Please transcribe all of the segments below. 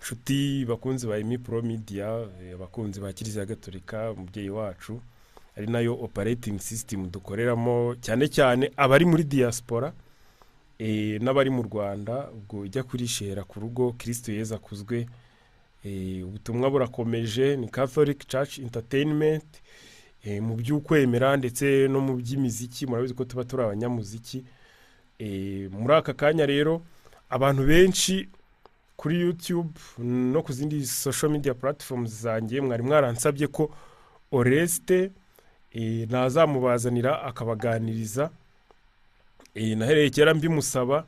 Nshuti bakunzi ba Emi Pro Media, abakunzi ba Kiliziya Gatolika umubyeyi wacu, ari nayo operating system dukoreramo, cyane cyane abari muri diaspora n'abari mu Rwanda, ubwo ijya kurishera ku rugo. Kristo Yezu akuzwe. Ubutumwa burakomeje, ni Catholic Church Entertainment, mu by'ukwemera ndetse no mu by'imiziki. Murabizi ko tuba turi abanyamuziki. Muri aka kanya rero abantu benshi kuri YouTube no ku zindi social media platforms zanjye mwari mwaransabye ko Oreste nazamubazanira akabaganiriza. Nahereye kera mbimusaba,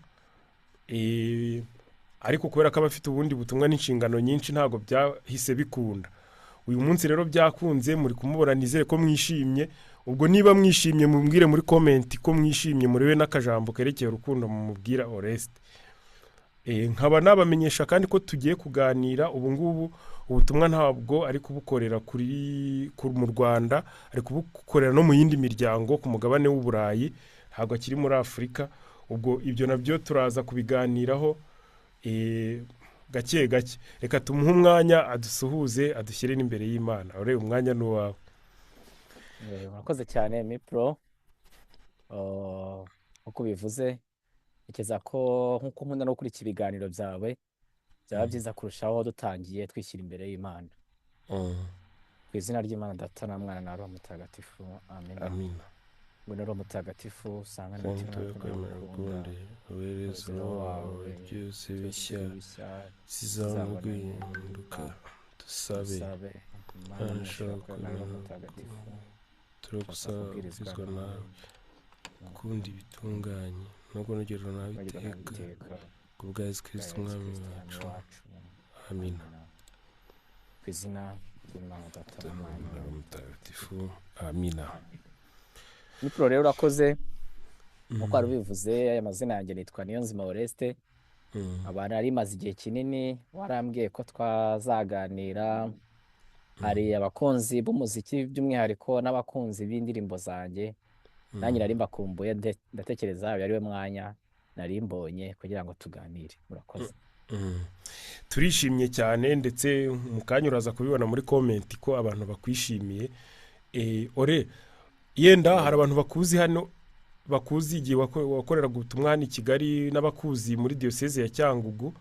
ariko kubera ko aba afite ubundi butumwa n'inshingano nyinshi ntabwo byahise bikunda. Uyu munsi rero byakunze, muri kumubona, nizere ko mwishimye. Ubwo niba mwishimye mumbwire muri comment ko mwishimye, murebe n'akajambo kerekeye urukundo mumubwira Oreste. Nkaba nabamenyesha kandi ko tugiye kuganira ubu ngubu. Ubutumwa ntabwo ari kubukorera mu Rwanda, ari kubukorera no mu yindi miryango ku mugabane w'Uburayi, ntabwo akiri muri Afurika. Ubwo ibyo nabyo turaza kubiganiraho gake gake. Reka tumuhe umwanya adusuhuze, adushyire n'imbere y'Imana. Urebe, umwanya ni uwawe. Murakoze cyane Mipro. Nk'uko ubivuze, ntekereza ko nk'uko nkunda no gukurikira ibiganiro byawe, byaba byiza kurushaho dutangiye twishyira imbere y'Imana. Ku izina ry'Imana Data na Mwana na Roho Mutagatifu, amina. Amina. Ngwino Roho Mutagatifu, usangane umutima Santo wacu kwemera n'ukunda, ukundi, wohereze wohereze Roho Roho wawe, wawe, byose byose bishya bishya zizabona bizabona guhinduka. guhinduka. Dusabe. Dusabe. Imana Imana mushobora ishobora kwemera Roho kwemera Mutagatifu, turagusaba turasaba kubwirizwa kubwirizwa nawe nawe, gukunda ibitunganye no kunogerwa nawe kunogerwa nawe iteka, iteka, ku bwa Yesu Kristo bwa Yesu umwami Kristo Umwami wacu. wacu. Amina. Amina. Ku izina ry'Imana Data na Mwana na Roho Mutagatifu, amina. Mipro rero urakoze. Nk'uko wari ubivuze, aya mazina yanjye nitwa Niyonzima Oreste. Aba nari maze igihe kinini warambwiye ko twazaganira. Hari abakunzi b'umuziki by'umwihariko n'abakunzi b'indirimbo zanjye, nanjye nari mbakumbuye, ndatekereza uyu ari we mwanya nari mbonye kugira ngo tuganire. Murakoze. Turishimye cyane, ndetse mu kanya uraza kubibona muri comment ko abantu bakwishimiye. Ore, yenda hari abantu bakuzi hano, bakuzi igihe wakoreraga ubutumwa hano i Kigali, n'abakuzi muri diyoseze ya Cyangugu,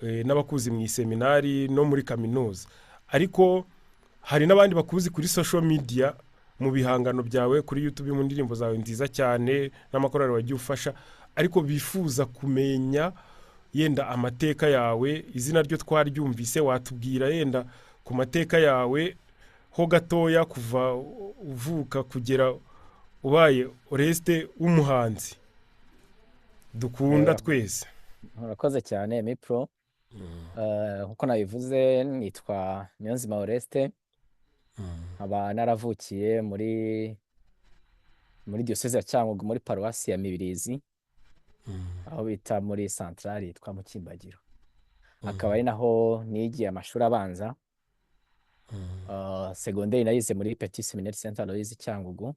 n'abakuzi mu iseminari no muri kaminuza, ariko hari n'abandi bakuzi kuri social media, mu bihangano byawe kuri YouTube, mu ndirimbo zawe nziza cyane n'amakorali wagiye ufasha, ariko bifuza kumenya yenda amateka yawe. Izina ryo twaryumvise, watubwira yenda ku mateka yawe ho gatoya, kuva uvuka kugera ubaye Oreste w'umuhanzi dukunda twese? Murakoze cyane Mipro. Nk'uko nabivuze, nitwa Niyonzima Oreste, nkaba naravukiye muri diyoseze ya Cyangugu, muri paruwasi ya Mibirizi, aho bita muri santarari yitwa Mukimbagiro, akaba ari naho nigiye amashuri abanza. Segonderi nayize muri Petit Séminaire Saint Aloys Cyangugu.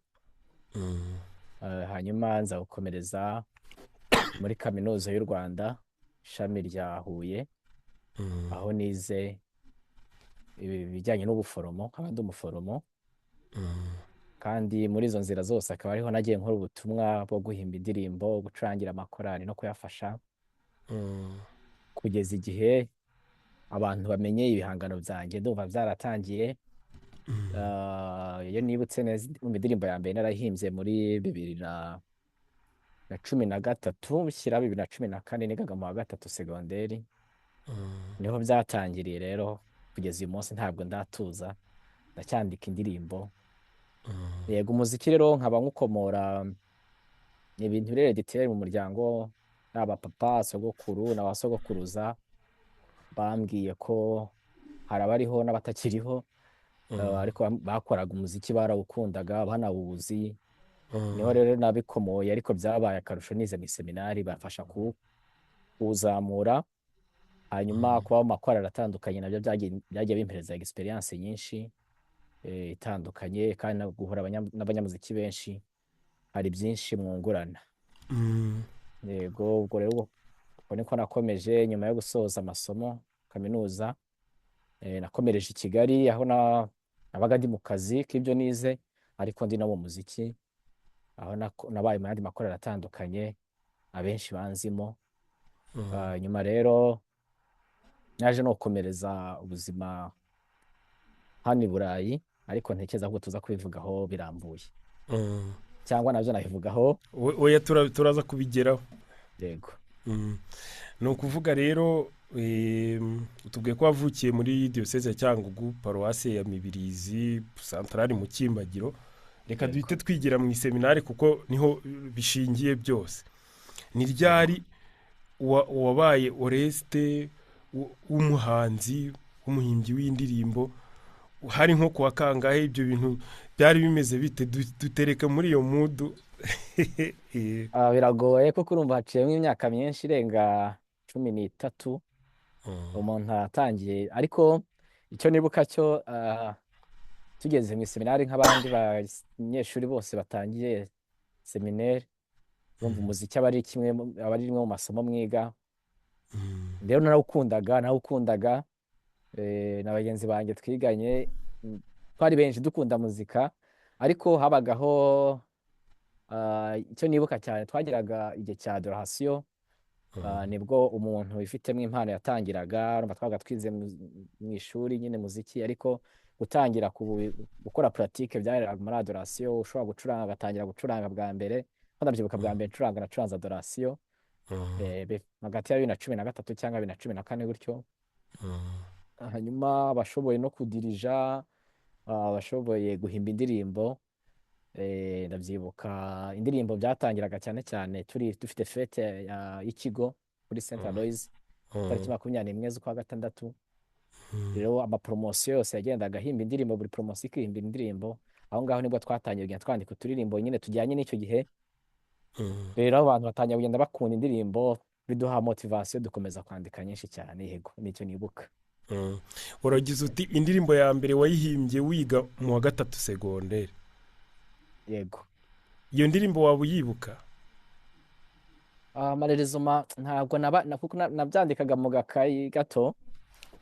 Hanyuma nza gukomereza muri Kaminuza y'u Rwanda, ishami rya Huye, aho nize ibijyanye n'ubuforomo, nkaba ndi umuforomo. Kandi muri izo nzira zose akaba ariho nagiye nkora ubutumwa bwo guhimba indirimbo, gucurangira amakorali no kuyafasha, kugeza igihe abantu bamenye ibihangano byanjye. Ndumva byaratangiye, iyo nibutse neza, ndumva indirimbo ya mbere narahimbye muri 2013 shyira 2014, nigaga mu wa gatatu segonderi. Niho byatangiriye rero, kugeza uyu munsi ntabwo ndatuza, ndacyandika indirimbo. Yego, umuziki rero nkaba nywukomora, ni ibintu biri héréditaire mu muryango. Yaba papa, sogokuru na ba sogokuruza bambwiye ko hari abariho n'abatakiriho, ariko bakoraga umuziki, barawukundaga, banawuzi. Niho rero nabikomoye, ariko byabaye akarusho nize mu iseminari, bafasha kuwuzamura. Hanyuma kuba mu makorali atandukanye nabyo byagiye bimpereza experience nyinshi itandukanye, kandi no guhura n'abanyamuziki benshi hari byinshi mwungurana. Yego, ubwo rero ubwo niko nakomeje nyuma yo gusoza amasomo. Kaminuza nakomereje i Kigali, aho nabaga ndi mu kazi k'ibyo nize, ariko ndi no mu muziki, aho nabaye mu yandi makorali atandukanye abenshi banzimo. Nyuma rero naje no gukomereza ubuzima hano i Burayi, ariko ntekereza ko tuza kubivugaho birambuye. Cyangwa nabyo nabivugaho. Oya, turaza kubigeraho. Yego. Ni ukuvuga rero, utubwiye ko wavukiye muri diyoseze ya Cyangugu, paruwasi ya Mibirizi, santarari mu Cyimagiro. Reka duhite twigira mu iseminari kuko niho bishingiye byose. Ni ryari wabaye Oreste w'umuhanzi, w'umuhimbyi w'indirimbo? Hari nko kuwa kangahe? Ibyo bintu byari bimeze bite? Dutereka muri iyo mudu. Biragoye kuko urumva haciyemo imyaka myinshi irenga 13 umuntu atangiye, ariko icyo nibuka cyo, tugeze mu iseminari nk'abandi banyeshuri bose batangiye seminari, urumva umuziki aba ari kimwe aba ari rimwe mu masomo mwiga. Rero narawukundaga, na bagenzi banjye twiganye, twari benshi dukunda muzika, ariko habagaho, icyo nibuka cyane, twageraga igihe cya adoration, nibwo umuntu wifitemo impano yatangiraga. Urumva twabaga twize mu ishuri nyine muziki, ariko gutangira gukora pratique byari muri adoration. Ushobora gucuranga agatangira gucuranga bwa mbere. Ndabyibuka bwa mbere ncuranga, nacuranze adoration, hagati ya 2013 cyangwa 2014 gutyo. Hanyuma abashoboye no kudirija, abashoboye guhimba indirimbo, ndabyibuka indirimbo byatangiraga cyane cyane turi dufite fête y'ikigo kuri Saint Aloys, tariki 21 z'ukwa gatandatu. Rero amapromotion yose yagendaga ahimba indirimbo, buri promotion ikihimba indirimbo. Aho ngaho nibwo twatangiye kugenda twandika uturirimbo nyine tujyanye n'icyo gihe. Rero abantu batangiye kugenda bakunda indirimbo, biduha motivation, dukomeza kwandika nyinshi cyane. Yego, nicyo nibuka. Uragize uti indirimbo ya mbere wayihimbye wiga mu wa 3 segonderi. Yego. Iyo ndirimbo waba uyibuka? Amarerezoma ntabwo kuko nabyandikaga mu gakayi gato,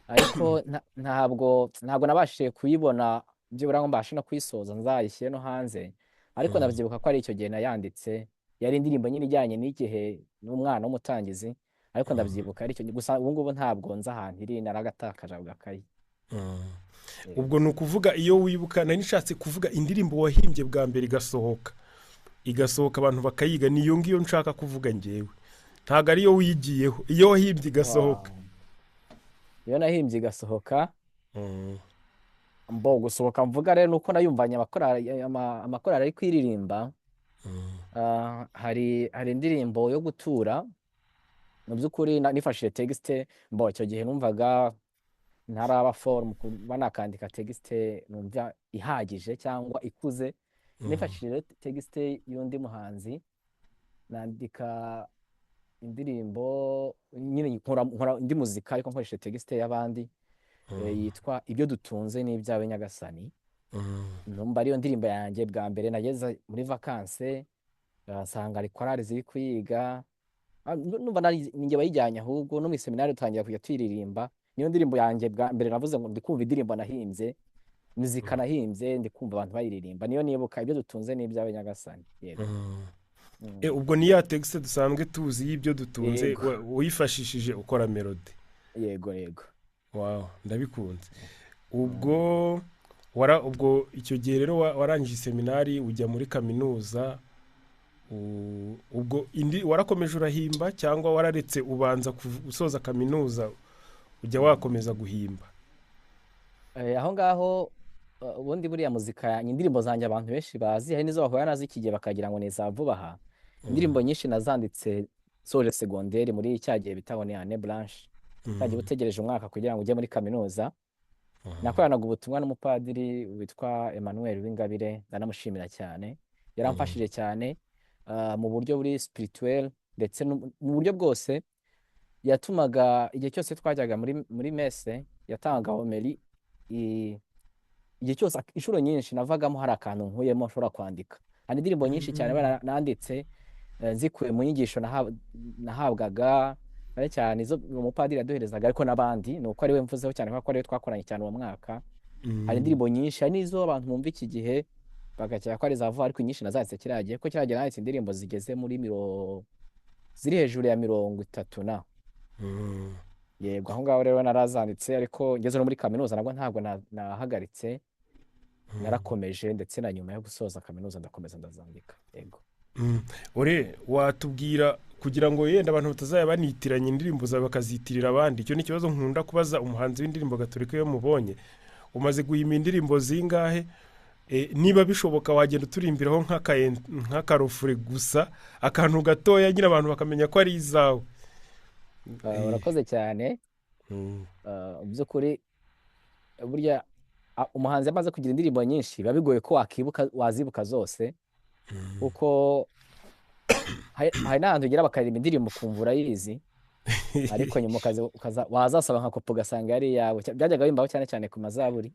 ariko ntabwo nabashije kuyibona byibura ngo mbashe no kuyisoza nzayishyire no hanze, ariko ndabyibuka ko ari icyo gihe nayanditse. Yari indirimbo nyine ijyanye n'igihe n'umwana w'umutangizi, ariko ndabyibuka ari icyo gihe. Gusa ubu ngubu ntabwo nzi ahantu iri, naragatakaje ako gakayi. Ubwo ni ukuvuga iyo wibuka, nari nishatse kuvuga indirimbo wahimbye bwa mbere igasohoka abantu bakayiga, niyo ngiyo nshaka kuvuga ngewe, ntabwo ariyo wigiyeho, iyo wahimbye igasohoka. Iyo nahimbye igasohoka, mbo gusohoka mvuga rero nuko nayumvanye amakorali ari kwiririmba. Hari indirimbo yo gutura. Mu by'ukuri nifashishije texte, mbo icyo gihe numvaga ntaraba forme kuba nakandika texte numva ihagije cyangwa ikuze. Nifashishije texte y'undi muhanzi, nandika indirimbo nyine, nkora indi muzika ariko nkoresheje texte y'abandi, yitwa Ibyo Dutunze n'Ibyawe Nyagasani. Numva ariyo ndirimbo yanjye bwa mbere. Nageze muri vacances, nsanga hari korali ziri kuyiga. Numva ninjye wayijyanye, ahubwo no mu iseminari dutangira kujya tuyiririmba. Niyo ndirimbo yanjye bwa mbere navuze ngo ndi kumva indirimbo nahimbye, muzika nahimbye, ndi kumva abantu bayiririmba. Niyo nibuka, Ibyo Dutunze n'Ibyawe Nyagasani. Yego. Ubwo ni ya texte dusanzwe tuzi y'ibyo dutunze, Yego. wifashishije ukora melody. Yego. Wow, ndabikunze. Ubwo ubwo icyo gihe rero warangije seminari ujya muri kaminuza, ubwo indi warakomeje urahimba cyangwa wararetse ubanza gusoza kaminuza ujya wakomeza guhimba? Aho ngaho, ubundi buriya muzika, indirimbo zanjye abantu benshi bazi, hari n'izo bahura nazo iki gihe bakagira ngo ni iza vuba aha. Indirimbo nyinshi nazanditse soje segonderi, muri cya gihe bita ngo ni année blanche, cya gihe utegereje umwaka kugira ngo ujye muri kaminuza. Nakoranaga ubutumwa n'umupadiri witwa Emmanuel Uwingabire, ndanamushimira cyane, yaramfashije cyane, mu buryo buri spirituel ndetse mu buryo bwose. Yatumaga igihe cyose twajyaga muri messe, yatangaga homélie, igihe cyose, inshuro nyinshi navagamo hari akantu nkuyemo nshobora kwandika. Hari indirimbo nyinshi cyane nanditse, nzikuye mu nyigisho nahabwaga. Cyane cyane izo umupadiri yaduherezaga, ariko n'abandi ni uko ari we mvuzeho cyane kuko ari we twakoranye cyane uwo mwaka. Hari indirimbo nyinshi, hari n'izo abantu bumva iki gihe bagakeka ko ari iza vuba, ariko inyinshi nazanditse kiriya gihe, kuko kiriya gihe nanditse indirimbo zigeze muri ziri hejuru ya 30 na. Yego, aho ngaho rero narazanditse, ariko ngeze no muri kaminuza nabwo ntabwo nahagaritse, narakomeje, ndetse na nyuma yo gusoza kaminuza ndakomeza ndazandika. Yego. Ore watubwira kugira ngo yenda abantu batazajya banitiranya indirimbo zawe bakazitirira abandi, icyo ni ikibazo nkunda kubaza umuhanzi w'indirimbo gatolika iyo mubonye. Umaze guhimba indirimbo zingahe? Niba bishoboka wagenda uturimbiraho nk'akarofure gusa, akantu gatoya nyine abantu bakamenya ko ari izawe. Urakoze cyane. Mu by'ukuri burya umuhanzi amaze kugira indirimbo nyinshi biba bigoye ko wazibuka zose, kuko hari n'ahantu ugera bakaririmba indirimbo ukumva urayizi, ariko nyuma wazasaba nka kopi ugasanga ari iyawe. Byajyaga bimbaho cyane cyane ku mazaburi.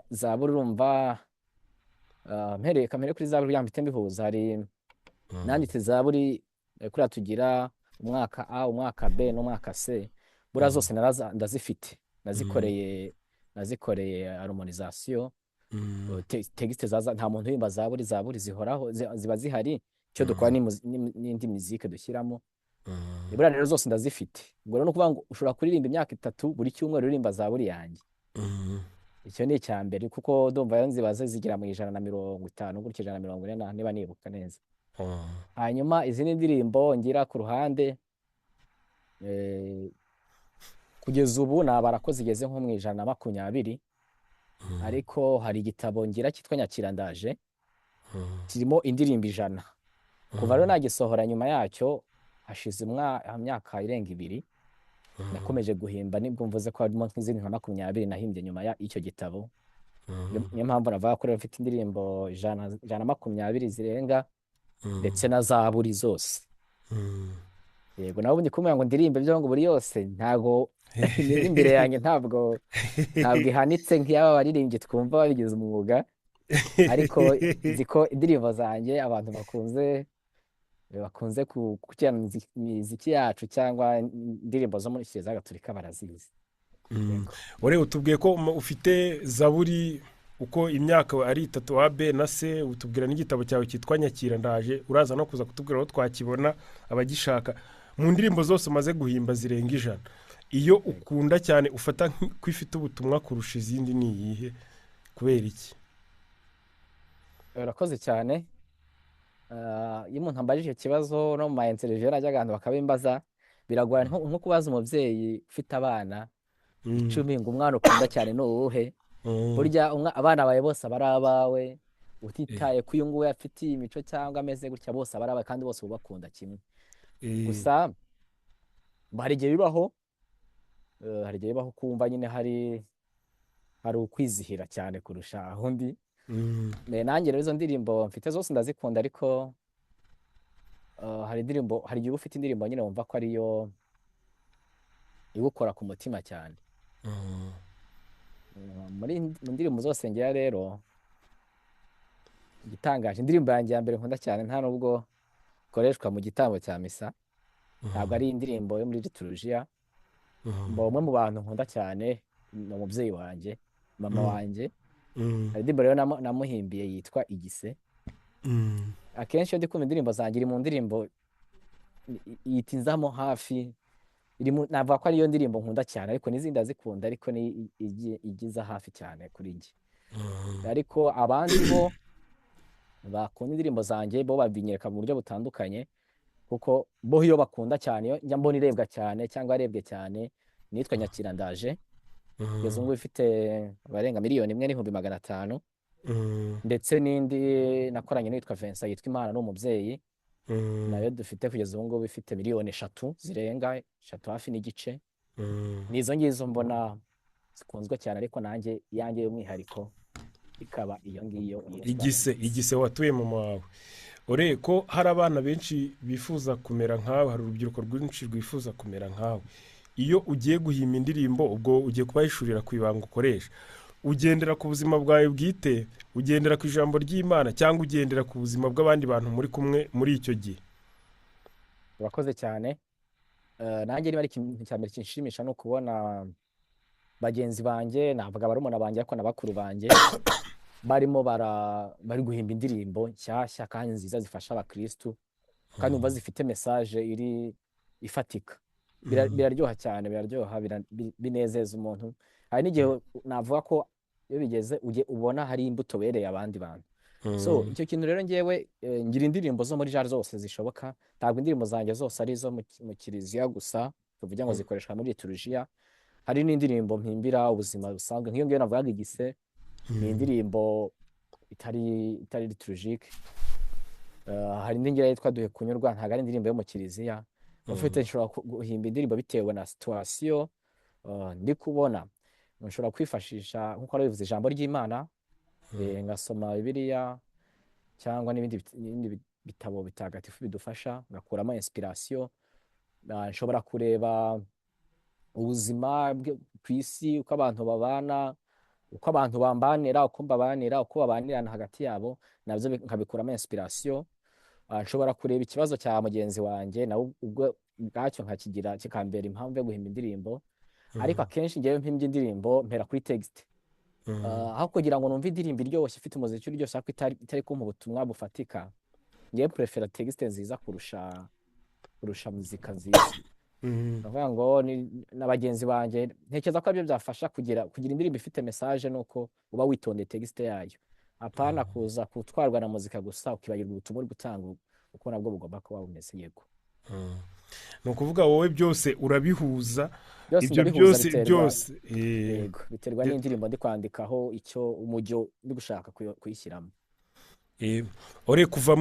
Zaburi urumva, mpereye kamere kuri zaburi kugira ngo mpite mbihuza. Hari nanditse zaburi, kuriya tugira umwaka A, umwaka B n'umwaka C, buriya zose ndazifite, nazikoreye harmonisation. Texte zaza, nta muntu uhimba zaburi, zaburi zihoraho, ziba zihari, icyo dukora n'indi mizike dushyiramo. Buriya rero zose ndazifite. Ubwo rero ni ukuvuga ngo ushobora kuririmba imyaka 3 buri cyumweru uririmba zaburi yanjye. Icyo ni icya mbere, kuko ndumva yo nzibaze zigera mu 150 gutyo, 140 niba nibuka neza. Hanyuma izindi ndirimbo ngira ku ruhande, kugeza ubu nabara ko zigeze nko mu 120, ariko hari igitabo ngira cyitwa Nyakirandaje, kirimo indirimbo 100. Kuva rero nagisohora nyuma yacyo hashize imyaka irenga 2, nakomeje guhimba, nibwo mvuze ko harimo nk'izindi nka 20 nahimbye nyuma y'icyo gitabo. Niyo mpamvu navuga ko rero mfite indirimbo 120 zirenga, ndetse na zaburi zose. Yego, nawe ubundi kumubwira ngo ndirimbe byo ngo buri yose ntago imbere yanjye ntabwo ihanitse nk'iyaba baririmbyi twumva babigize umwuga, ariko nzi ko indirimbo zanjye abantu bakunze gukurikirana imiziki yacu cyangwa indirimbo zo muri Kiliziya Gatolika barazizi. Ore utubwiye ko ufite zaburi uko imyaka ari 3 A B na C, utubwira n'igitabo cyawe cyitwa Nyakira ndaje, uraza no kuza kutubwira aho twakibona abagishaka. Mu ndirimbo zose umaze guhimba zirenga 100, iyo ukunda cyane ufata ko ifite ubutumwa kurusha izindi ni iyihe? Kubera iki? Urakoze cyane. Iyo umuntu ambajije icyo kibazo no mu ma interview najyaga ahantu bakabimbaza, biragorana nko kubaza umubyeyi ufite abana 10 ngo umwana ukunda cyane ni uwuhe? Burya abana bawe bose aba ari abawe, utitaye ko uyu nguyu afite iyi mico cyangwa ameze gutya, bose aba ari abawe kandi bose ubakunda kimwe. Gusa hari igihe bibaho, hari igihe bibaho kumva nyine hari ukwizihira cyane kurusha ahundi. Nanjye rero izo ndirimbo mfite zose ndazikunda, ariko hari indirimbo, hari igihe uba ufite indirimbo nyine wumva ko ariyo igukora ku mutima cyane. Muri ndirimbo zose ngira rero, igitangaje indirimbo yanjye ya mbere nkunda cyane, nta nubwo ikoreshwa mu gitambo cya misa, ntabwo ari indirimbo yo muri liturujia. Umwe mu bantu nkunda cyane ni umubyeyi wanjye, mama wanjye. Hari indirimbo rero namuhimbiye yitwa Igise. Akenshi iyo ndi kumva indirimbo zanjye, iri mu ndirimbo yitinzamo hafi, navuga ko ariyo ndirimbo nkunda cyane, ariko n'izindi ndazikunda, ariko ni igiza hafi cyane kuri njye. Ariko abandi bo bakunda indirimbo zanjye bo babinyereka mu buryo butandukanye, kuko bo iyo bakunda cyane, iyo njya mbona irebwa cyane cyangwa arebwe cyane, nitwa Nyakirandaje. Kugeza ubu ifite abarenga 1,500,000. Ndetse n'indi nakoranye n'uwitwa Vincent yitwa Imana ni umubyeyi, nayo dufite kugeza ubu ngubu ifite 3 miliyoni zirenga, 3 hafi n'igice. Ni izo ngizo mbona zikunzwe cyane, ariko nanjye iyanjye y'umwihariko ikaba iyo ngiyo yitwa Igise watuye mama wawe. Ore ko hari abana benshi bifuza kumera nkawe, hari urubyiruko rwinshi rwifuza kumera nkawe. Iyo ugiye guhimba indirimbo, ubwo ugiye kubahishurira ku ibanga ukoresha, ugendera ku buzima bwawe bwite, ugendera ku ijambo ry'Imana, cyangwa ugendera ku buzima bw'abandi bantu muri kumwe muri icyo gihe? Urakoze cyane. Nanjye niba ari ikintu cya mbere kinshimisha ni ukubona bagenzi banjye, navuga barumuna banjye ariko na bakuru banjye, barimo bari guhimba indirimbo nshyashya kandi nziza zifasha abakirisitu, kandi umva zifite message iri ifatika. Biraryoha cyane, biraryoha, binezeza umuntu. Hari n'igihe navuga ko iyo bigeze ujye ubona hari imbuto wereye abandi bantu. So icyo kintu rero ngewe, ngira indirimbo zo muri genre zose zishoboka. Ntabwo indirimbo zanjye zose ari izo mu kiliziya gusa, tuvuge ngo zikoreshwa muri liturujia. Hari n'indirimbo mpimbira ubuzima busanzwe, nk'iyo ngiyo navugaga Igise, ni indirimbo itari liturgique. Hari indi ngira yitwa Duhe Kunyurwa, ntabwo ari indirimbo yo mu kiliziya. Ufite nshobora guhimba indirimbo bitewe na situation ndi kubona. Nshobora kwifashisha nk'uko wari bivuze ijambo ry'Imana, ngasoma Bibiliya cyangwa n'ibindi bitabo bitagatifu bidufasha, ngakuramo inspiration. Nshobora kureba ubuzima ku isi, uko abantu babana, uko abantu bambanira, uko mbabanira, uko babanirana hagati yabo, nabyo nkabikuramo inspiration. Nshobora kureba ikibazo cya mugenzi wanjye, nawe ubwo ubwacyo nkakigira kikambera impamvu yo guhimba indirimbo. Ariko akenshi ngewe mpimbye indirimbo mpera kuri text. Aho kugira ngo numve indirimbo iryoshye ifite umuziki uryoshye ariko itari kumpa ubutumwa bufatika, ngewe prefera texte nziza kurusha muzika nziza. Ndavuga ngo na bagenzi banjye ntekereza ko aribyo byafasha kugira indirimbo ifite message, nuko uba witondeye texte yayo, apana kuza gutwarwa na muzika gusa ukibagirwa ubutumwa uri gutanga uko nabwo bugomba kuba bumeze. Yego. Ni ukuvuga wowe byose urabihuza? Byose Ibyo ndabihuza. byose? Biterwa Byose. Yego, biterwa n'indirimbo ndi kwandikaho, icyo umujyo ndi gushaka kuyishyiramo. Ore, kuva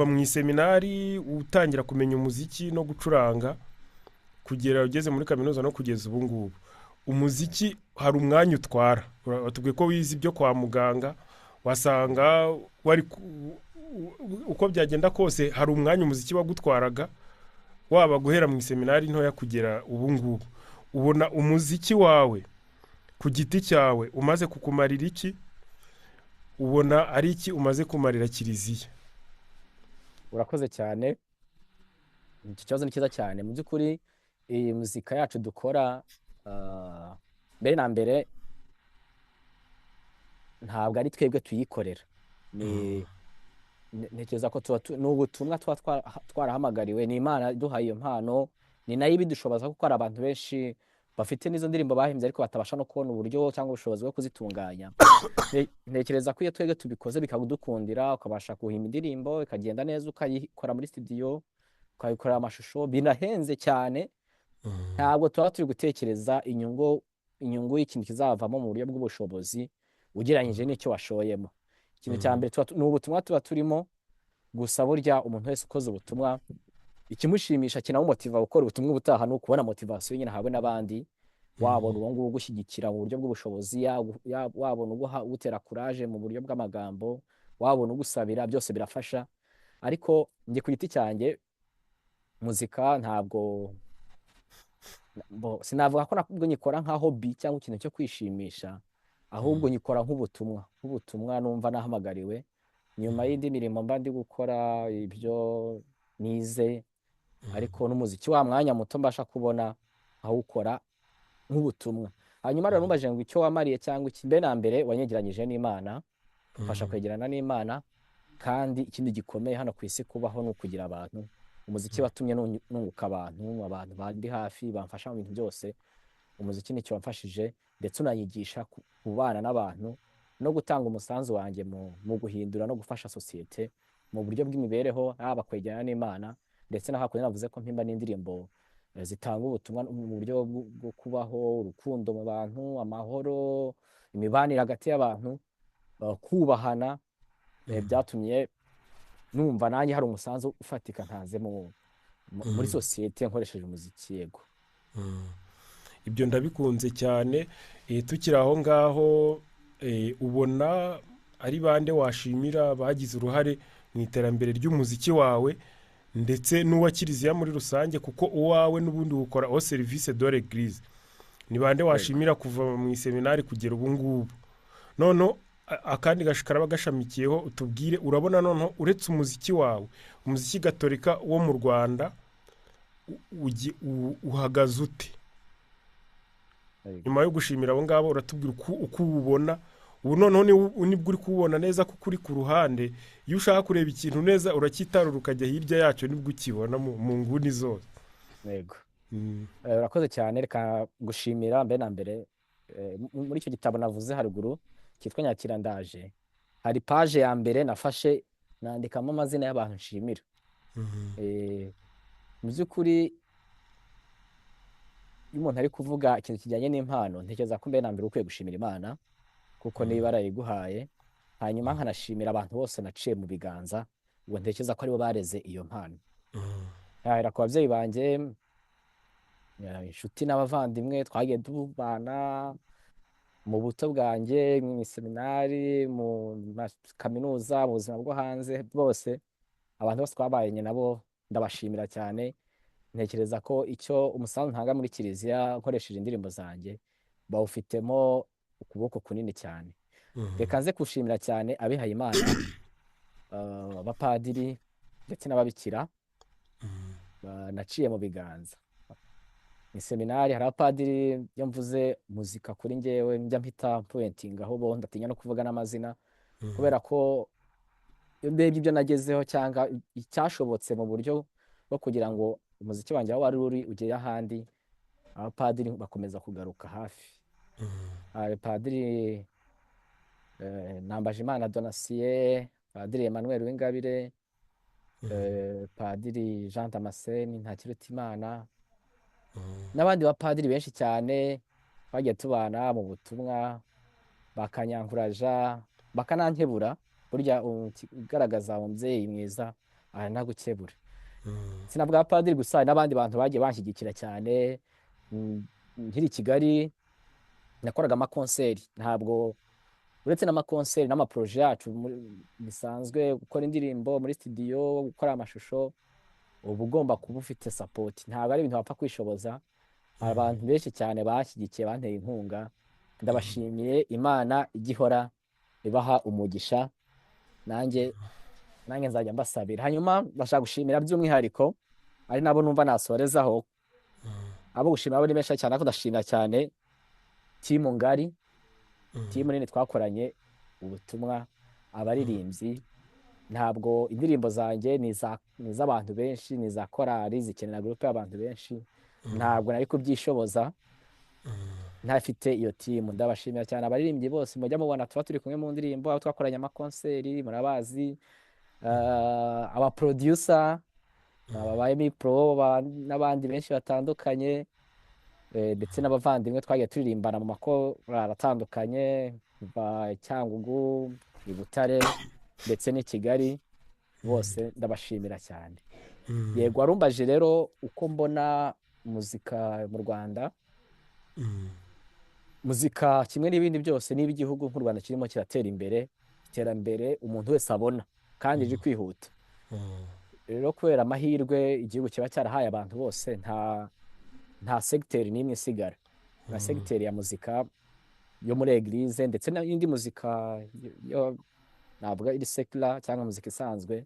mu iseminari utangira kumenya umuziki no gucuranga, kugera ugeze muri kaminuza no kugeza ubu ngubu, umuziki hari umwanya utwara. Watubwiye ko wize ibyo kwa muganga, wasanga wari uko byagenda kose hari umwanya umuziki wagutwaraga, waba guhera mu iseminari ntoya kugera ubu ngubu. Ubona umuziki wawe ku giti cyawe umaze kukumarira iki? Ubona ari iki umaze kumarira kiliziya? Urakoze cyane, iki kibazo ni cyiza cyane. Mu by'ukuri iyi muzika yacu dukora, mbere na mbere ntabwo ari twebwe tuyikorera. Ni ntekereza ko ni ubutumwa tuba twarahamagariwe, ni Imana iduhaye iyo mpano, ni nayo ibidushoboza, kuko hari abantu benshi bafite n'izo ndirimbo bahimbye ariko batabasha no kubona uburyo cyangwa ubushobozi bwo kuzitunganya. Ntekereza ko iyo twebwe tubikoze bikadukundira, ukabasha guhimba indirimbo ikagenda neza, ukayikora muri studio, ukayikorera amashusho, binahenze cyane, ntabwo tuba turi gutekereza inyungu y'ikintu kizavamo mu buryo bw'ubushobozi ugereranyije n'icyo washoyemo. Ikintu cya mbere ni ubutumwa tuba turimo gusa. Burya umuntu wese ukoze ubutumwa, ikimushimisha kinamumotiva gukora ubutumwa ubutaha ni ukubona motivation nyine ahawe n'abandi. Wabona uwo nguwo ugushyigikira mu buryo bw'ubushobozi, wabona ugutera courage mu buryo bw'amagambo, wabona ugusabira, byose birafasha. Ariko njye ku giti cyanjye muzika ntabwo sinavuga ko nabwo nyikora nka hobby cyangwa ikintu cyo kwishimisha, ahubwo nyikora nk'ubutumwa numva nahamagariwe nyuma y'indi mirimo mba ndi gukora, ibyo nize, ariko n'umuziki wa mwanya muto mbasha kubona nkawukora nk'ubutumwa. Hanyuma rero numbaje ngo icyo wamariye cyangwa iki, mbere na mbere wanyegeranyije n'Imana, mfasha kwegerana n'Imana. Kandi ikindi gikomeye hano ku isi kubaho ni ukugira abantu. Umuziki watumye nunguka abantu, abantu bandi hafi bamfasha mu bintu byose. Umuziki nicyo wamfashije, ndetse unanyigisha kubana n'abantu no gutanga umusanzu wanjye mu guhindura no gufasha sosiyete mu buryo bw'imibereho, haba kwegerana n'Imana, ndetse na hakurya navuze ko mpimba n'indirimbo zitanga ubutumwa mu buryo bwo kubaho, urukundo mu bantu, amahoro, imibanire hagati y'abantu, kubahana. Byatumye numva nanjye hari umusanzu ufatika ntanze muri sosiyete nkoresheje umuziki. Yego. Ibyo ndabikunze cyane. Tukiri aho ngaho, ubona ari bande washimira bagize uruhare mu iterambere ry'umuziki wawe ndetse n'uwa kiliziya muri rusange, kuko uwawe n'ubundi wukora au service de l'église? Ni bande washimira kuva mu iseminari kugera ubu ngubu? None Akandi karaba gashamikiyeho, utubwire, urabona noneho uretse umuziki wawe, umuziki gatolika wo mu Rwanda uhagaze ute? Nyuma yo gushimira abo ngabo, uratubwira uko uwubona ubu noneho, nibwo uri kuwubona neza kuko uri ku ruhande. Iyo ushaka kureba ikintu neza uracyitarura ukajya hirya yacyo, nibwo ukibona mu nguni zose. Yego. Urakoze cyane. Reka gushimira mbere na mbere, muri icyo gitabo navuze haruguru cyitwa Nyakira Ndaje, hari page ya mbere nafashe nandikamo amazina y'abantu nshimira. Mu by'ukuri iyo umuntu ari kuvuga ikintu kijyanye n'impano, ntekereza ko mbere na mbere ukwiye gushimira Imana kuko niba yarayiguhaye, hanyuma nkanashimira abantu bose naciye mu biganza, ubwo ntekereza ko aribo bareze iyo mpano. Nkahera ku babyeyi banjye, inshuti n'abavandimwe twagiye tubana mu buto bwanjye, mu iseminari, mu kaminuza, mu buzima bwo hanze, bose, abantu bose twabanye nabo ndabashimira cyane. Ntekereza ko icyo umusanzu ntanga muri kiliziya nkoresheje indirimbo zanjye bawufitemo ukuboko kunini cyane. Reka nze gushimira cyane abihayimana, abapadiri ndetse n'ababikira naciye mu biganza mu iseminari. Hari abapadiri, iyo mvuze muzika kuri njyewe njya mpita mpointingaho bo, ndatinya no kuvuga n'amazina, kubera ko iyo ndebye ibyo nagezeho cyangwa icyashobotse mu buryo bwo kugira ngo umuziki wanjye aho wari uri ugere ahandi, abapadiri bakomeza kugaruka hafi. Hari padiri Nambajimana Donatien, padiri Emmanuel Uwingabire, padiri Jean Damascene Ntakirutimana n'abandi bapadiri benshi cyane twagiye tubana mu butumwa, bakanyankuraja, bakanankebura. Burya ugaragaza umubyeyi mwiza aranagukebura. Sinavuga abapadiri gusa, hari n'abandi bantu bagiye banshyigikira cyane. Nkiri i Kigali nakoraga amakonseri, ntabwo uretse n'amakonseri n'amaprojet yacu bisanzwe, gukora indirimbo muri studio, gukora amashusho, uba ugomba kuba ufite support, ntabwo ari ibintu wapfa kwishoboza. Hari abantu benshi cyane bashyigikiye, banteye inkunga, ndabashimiye. Imana ijya ihora ibaha umugisha, nanjye nzajya mbasabira. Hanyuma ndashaka gushimira by'umwihariko, ari nabo numva nasorezaho, abo gushimira abo ni benshi cyane, ariko ndashimira cyane team ngari, team nini twakoranye ubutumwa, abaririmbyi. Ntabwo indirimbo zanjye ni iz'abantu benshi, ni iza korali, zikenera groupe y'abantu benshi, ntabwo nari kubyishoboza ntafite iyo team. Ndabashimira cyane abaririmbyi bose mujya mubona tuba turi kumwe mu ndirimbo, abo twakoranye amakonseri murabazi, aba producer, aba ba Emi Pro n'abandi benshi batandukanye, ndetse n'abavandimwe twagiye turirimbana mu makorali atandukanye kuva i Cyangugu, i Butare ndetse n'i Kigali, bose ndabashimira cyane. Yego, warumbaje rero uko mbona muzika mu Rwanda. Muzika kimwe n'ibindi byose, niba igihugu nk'u Rwanda kirimo kiratera imbere, iterambere umuntu wese abona kandi riri kwihuta, rero kubera amahirwe igihugu kiba cyarahaye abantu bose, nta segiteri n'imwe isigara, nka segiteri ya muzika yo muri église ndetse n'indi muzika yo navuga iri secular cyangwa muzika isanzwe,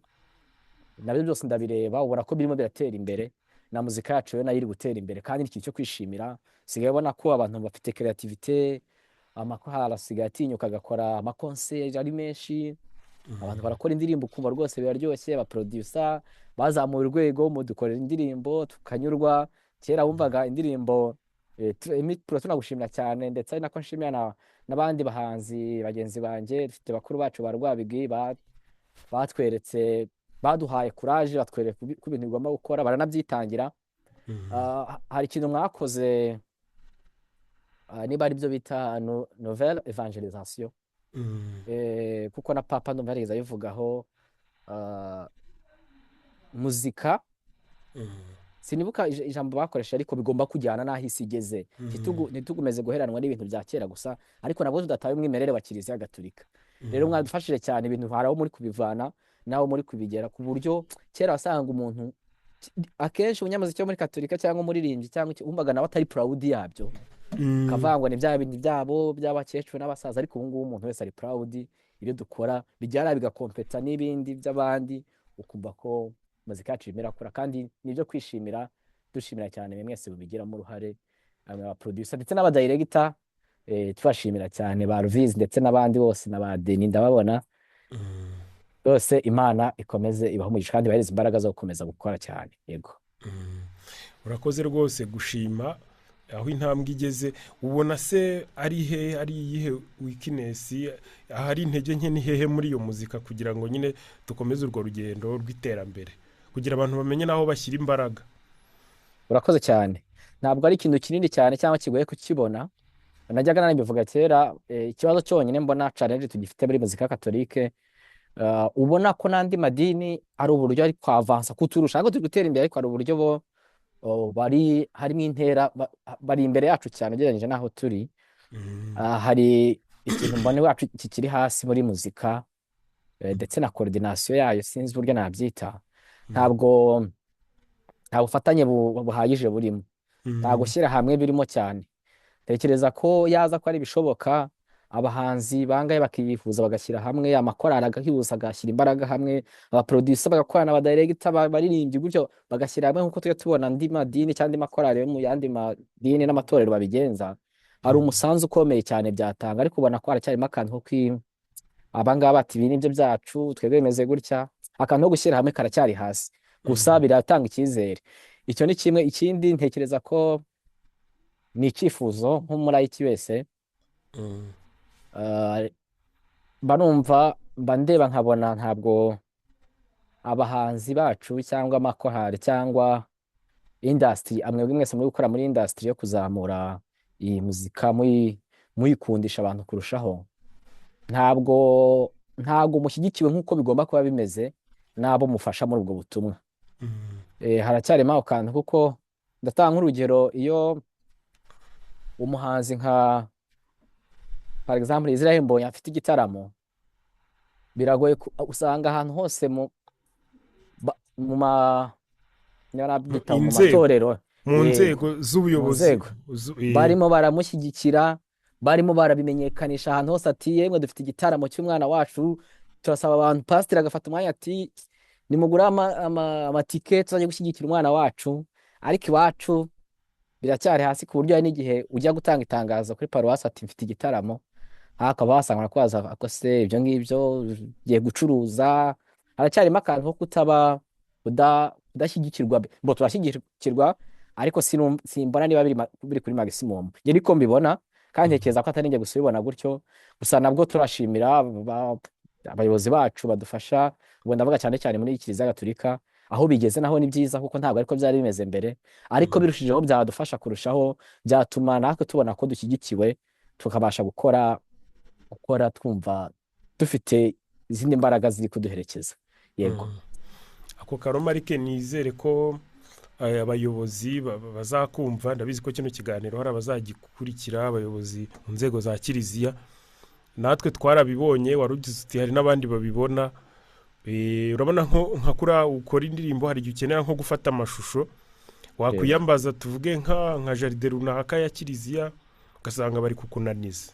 nabyo byose ndabireba, ubona ko birimo biratera imbere. Na muzika yacu yo nayo iri gutera imbere kandi ni ikintu cyo kwishimira. Sigaye ubona ko abantu bafite créativité, amakorali asigaye atinyuka agakora amakonseri ari menshi, abantu barakora indirimbo ukumva rwose biraryoshye, abaproducer bazamuye urwego mu dukorera indirimbo tukanyurwa. Kera wumvaga indirimbo, Emi Pro tunagushimira cyane, ndetse ari nako nshimira n'abandi bahanzi bagenzi banjye dufite, bakuru bacu ba Rwabigwi, batweretse, baduhaye courage, batwereka uko ibintu bigomba gukora, baranabyitangira. Hari ikintu mwakoze, niba ari byo bita nouvelle évangélisation, kuko na papa ndumva yarigeze abivugaho, muzika, sinibuka ijambo bakoresha, ariko bigomba kujyana n'aho isi igeze. Ntitugumeze guheranwa n'ibintu bya kera gusa, ariko nabwo tudataye umwimerere wa Kiliziya Gatolika. Rero mwadufashije cyane, ibintu hari aho muri kubivana n'aho muri kubigera, ku buryo kera wasanga umuntu akenshi umunyamuziki wo muri Katolika cyangwa umuririmbyi cyangwa iki, wumvaga nawe atari proud yabyo. Mm. Ukavuga ngo ni bya bindi byabo by'abakecuru n'abasaza, ariko ubu ngubu umuntu wese ari proud ibyo dukora bijyana bigakompeta n'ibindi by'abandi, ukumva ko muzika yacu irimo irakura, kandi ni ibyo kwishimira. Dushimira cyane mwe mwese mubigiramo uruhare, aba producer ndetse n'abadirector, tubashimira cyane ba Ruvizi ndetse n'abandi bose na ba Deni ndababona bose. Imana ikomeze ibahe umugisha kandi ibahereze imbaraga zo gukomeza gukora cyane. Yego. Urakoze rwose gushima aho intambwe igeze. Ubona se ari he, ari iyihe weakness, ahari intege nke ni hehe muri iyo muzika, kugira ngo nyine dukomeze urwo rugendo rw'iterambere, kugira abantu bamenye n'aho bashyira imbaraga? Urakoze cyane. Ntabwo ari ikintu kinini cyane cyangwa kigoye kukibona. Najyaga nanabivuga kera, ikibazo cyonyine mbona, challenge tugifite muri muzika katolike, ubona ko n'andi madini ari uburyo ari kwavansa kuturusha, ntabwo turi gutera imbere, ariko hari uburyo bo bari harimo intera, bari imbere yacu cyane ugereranyije n'aho turi. Hari ikintu mbona iwacu kikiri hasi muri muzika, ndetse na coordination yayo, sinzi uburyo nabyita. Ntabwo nta bufatanye buhagije burimo, nta gushyira hamwe birimo cyane. Tekereza ko yaza ko ari ibishoboka, abahanzi bangahe bakifuza bagashyira hamwe, amakorali agahuza agashyira imbaraga hamwe, abaproducer bagakorana, abadirector, abaririmbyi, gutyo bagashyira hamwe nk'uko tujya tubona andi madini cyangwa andi makorali yo mu yandi madini n'amatorero babigenza, hari umusanzu ukomeye cyane byatanga. Ariko ubona ko haracyarimo akantu ko abangaba bati ibi nibyo byacu, twebwe bimeze gutya. Akantu ko gushyira hamwe karacyari hasi, gusa biratanga icyizere. Icyo ni kimwe. Ikindi ntekereza ko ni icyifuzo nk'umulayiki wese, mba numva, mba ndeba nkabona ntabwo abahanzi bacu cyangwa amakorali cyangwa industry, amwe mwese muri gukora muri industry yo kuzamura iyi muzika, muyikundisha abantu kurushaho, ntabwo mushyigikiwe nk'uko bigomba kuba bimeze n'abo mufasha muri ubwo butumwa. Haracyarimo ako kantu, kuko ndatanga nk'urugero: iyo umuhanzi nka par exemple Israel Mbonyi afite igitaramo, biragoye usanga ahantu hose mu ma niba nabyita mu Inzego. matorero, Mu yego, nzego mu z'ubuyobozi. nzego barimo baramushyigikira, barimo barabimenyekanisha ahantu hose, ati yemwe dufite igitaramo cy'umwana wacu, turasaba abantu. Pasiteri agafata umwanya ati nimugure amatike tuzajya gushyigikira umwana wacu. Ariko iwacu biracyari hasi, ku buryo hari n'igihe ujya gutanga itangazo kuri paruwasi ati mfite igitaramo, hakaba wasanga kubaza ko se ibyo ngibyo ugiye gucuruza. Haracyarimo akantu ko kutaba kudashyigikirwa. Bo turashyigikirwa, ariko simbona niba biri kuri maximum. Njye niko mbibona, kandi ntekereza ko atari njye gusa ubibona gutyo. Gusa nabwo turashimira abayobozi bacu badufasha. Ubwo ndavuga cyane cyane muri Kiliziya Gatolika. Aho bigeze naho ni byiza, kuko ntabwo ariko byari bimeze mbere, ariko birushijeho byadufasha kurushaho, byatuma natwe tubona ko dushyigikiwe, tukabasha gukora twumva dufite izindi mbaraga ziri kuduherekeza. Yego. Ako karomarike, nizere ko abayobozi bazakumva. Ndabizi ko kino kiganiro hari abazagikurikira, abayobozi mu nzego za kiliziya. Natwe twarabibonye, wari ugize uti hari n'abandi babibona. Urabona nka kuriya ukora indirimbo, hari igihe ukenera nko gufata amashusho, wakwiyambaza tuvuge nka jardin runaka ya kiliziya, ugasanga bari kukunaniza.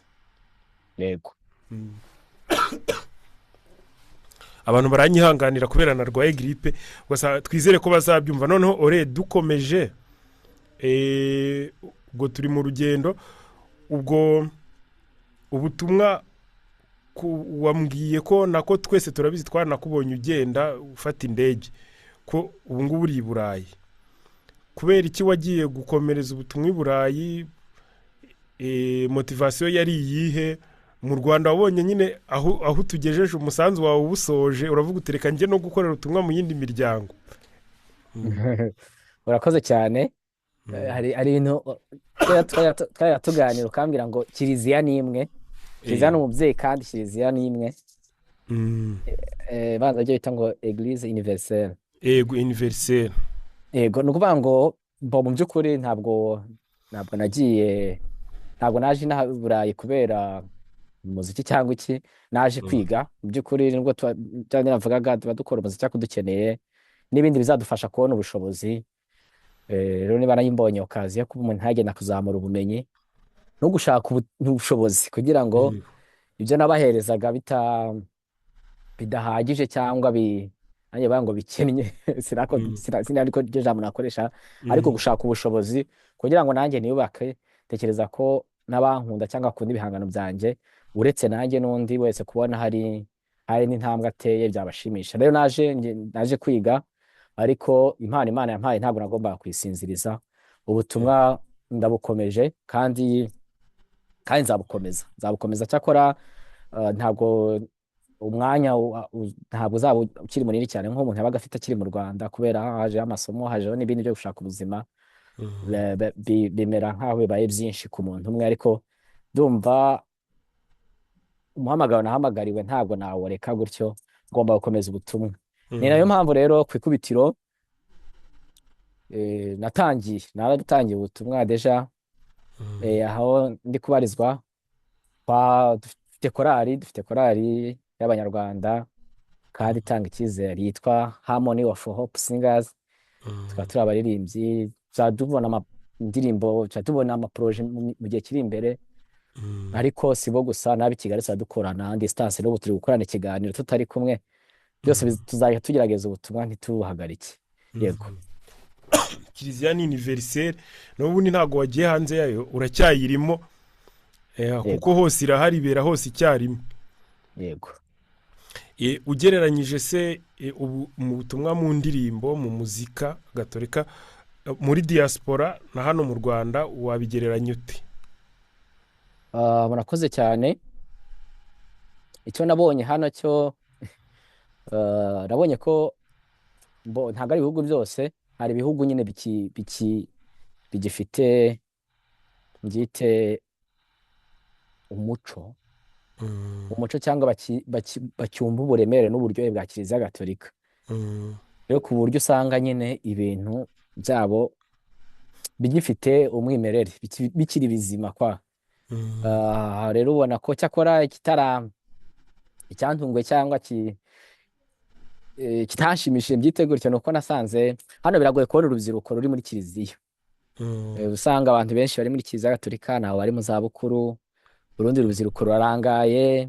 Abantu baranyihanganira kubera narwaye giripe, gusa twizere ko bazabyumva. Noneho ore dukomeje, ubwo turi mu rugendo, ubwo ubutumwa wambwiye ko nako twese turabizi, twaranakubonye ugenda ufata indege, ko ubu ngubu uri i Burayi. Kubera iki wagiye gukomereza ubutumwa i Burayi? Motivation yari iyihe? Mu Rwanda wabonye nyine aho utugejeje, umusanzu wawe uwusoje, uravuga uti reka njye no gukorera ubutumwa mu yindi miryango. Urakoze cyane. Hari ibintu twajya tuganira, ukambwira ngo kiliziya ni imwe, kiliziya ni umubyeyi, kandi kiliziya ni imwe. Banza byo bita ngo Église universelle. Ego, universelle. Yego, ni ukuvuga ngo bo mu by'ukuri ntabwo nagiye, ntabwo naje inaha i Burayi kubera umuziki cyangwa iki. Naje kwiga mu by'ukuri, nubwo cyangwa navugaga tuba dukora umuziki, ariko dukeneye n'ibindi bizadufasha kubona ubushobozi. Rero niba nari mbonye occasion yo kuba umuntu yagenda kuzamura ubumenyi. No gushaka ubushobozi kugira ngo ibyo nabaherezaga bidahagije cyangwa nanjye bavuga ngo bikennye, sinako sinari ko iryo jambo nakoresha, ariko gushaka ubushobozi kugira ngo nanjye niyubake. Tekereza ko n'abankunda cyangwa bakunda ibihangano byanjye, uretse nanjye n'undi wese, kubona hari n'intambwe ateye byabashimisha. Rero naje kwiga, ariko impano Imana yampaye ntabwo nagombaga kuyisinziriza. Ubutumwa ndabukomeje kandi nzabukomeza. Cyakora ntabwo umwanya ntabwo uzaba ukiri munini cyane nk'umuntu yabaga afite akiri mu Rwanda, kubera hajeho amasomo, hajeho n'ibindi byo gushaka ubuzima, bimera nk'aho bibaye byinshi ku muntu umwe. Ariko ndumva umuhamagaro nahamagariwe ntabwo nawureka gutyo, ngomba gukomeza ubutumwa. Ni nayo mpamvu rero ku ikubitiro naratangiye ubutumwa déjà, aho ndi kubarizwa dufite korali y'Abanyarwanda kandi itanga icyizere yitwa Harmony of Hope Singers. Tukaba turi abaririmbyi, tuzajya tubona indirimbo, tuzajya tubona amaprojet mu gihe kiri imbere. Ariko si bo gusa, n'ab'i Kigali tuzajya dukorana distance. N'ubu turi gukorana ikiganiro tutari kumwe. Byose tuzajya tugerageza ubutumwa ntitubuhagarike. Yego. Kiliziya ni universelle, n'ubundi ntabwo wagiye hanze yayo, uracyayirimo, kuko hose irahari, ibera hose icyarimwe. Yego. Ugereranyije se, ubu mu butumwa, mu ndirimbo, mu muzika gatolika, muri diaspora na hano mu Rwanda, wabigereranya ute? Ah, murakoze cyane. Icyo nabonye hano cyo, nabonye ko ntabwo ari ibihugu byose. Hari ibihugu nyine bigifite, mbyite umuco cyangwa bacyumva uburemere n'uburyohe bwa Kiliziya Gatolika. Rero ku buryo usanga nyine ibintu byabo bigifite umwimerere, bikiri bizima kwa. Rero ubona ko cyakora icyantunguye cyangwa kitanshimishije, mbyite gutyo, ni uko nasanze hano biragoye kubona urubyiruko ruri muri kiliziya. Usanga abantu benshi bari muri Kiliziya Gatolika ni abo bari mu zabukuru, urundi rubyiruko rurarangaye.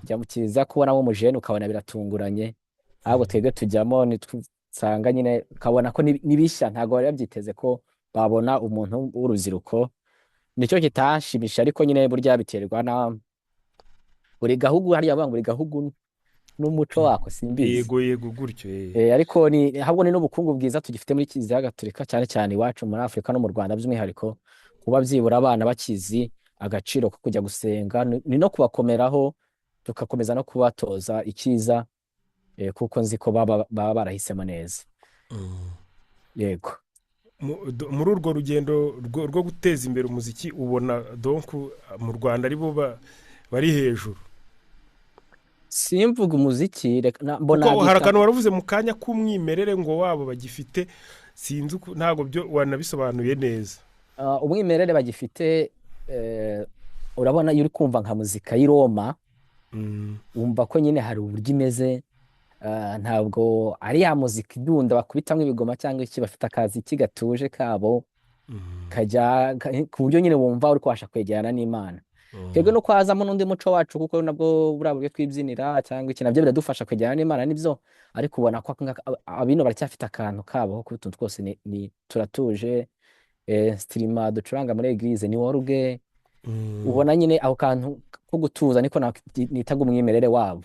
Jya mu kiliziya kubonamo umujene ukabona biratunguranye. Ahubwo twebwe tujyamo usanga nyine ukabona ko ni bishya, ntabwo bari babyiteze ko babona umuntu w'urubyiruko. Nicyo kitashimisha, ariko nyine burya biterwa na buri gahugu. Hariya bavuga ngo buri gahugu n'umuco wako, simbizi. Yego, gutyo. Ariko ni ahubwo ni n'ubukungu bwiza tugifite muri Kiliziya Gatolika, cyane cyane iwacu muri Afurika no mu Rwanda by'umwihariko, kuba byibura abana bakizi agaciro ko kujya gusenga, ni no kubakomeraho, tugakomeza no kubatoza icyiza, kuko nzi ko baba barahisemo neza. Yego. Muri urwo rugendo rwo guteza imbere umuziki, ubona donc mu Rwanda aribo bari hejuru? Simvuga umuziki, reka mbona Kuko hari nabyita akantu waravuze mu kanya k'umwimerere ngo wabo bagifite, sinzi ntabwo byo wanabisobanuye neza. Umwimerere bagifite, urabona iyo uri kumva nka muzika y'i Roma, wumva ko nyine hari uburyo imeze, ntabwo ari ya muzika idunda bakubitamo ibigoma cyangwa iki. Bafite akaziki gatuje kabo kajya ku buryo nyine wumva uri kubasha kwegerana n'Imana. Twebwe no kwazamo n'undi muco wacu, kuko nabwo buriya buryo twibyinira cyangwa iki, nabyo biradufasha kwegerana n'Imana, nibyo. Ariko ubona ko abino baracyafite akantu kabo ko utuntu twose ni turatuje, instrument ducuranga muri église ni orgue. Ubona nyine ako kantu ko gutuza niko nitaga umwimerere wabo.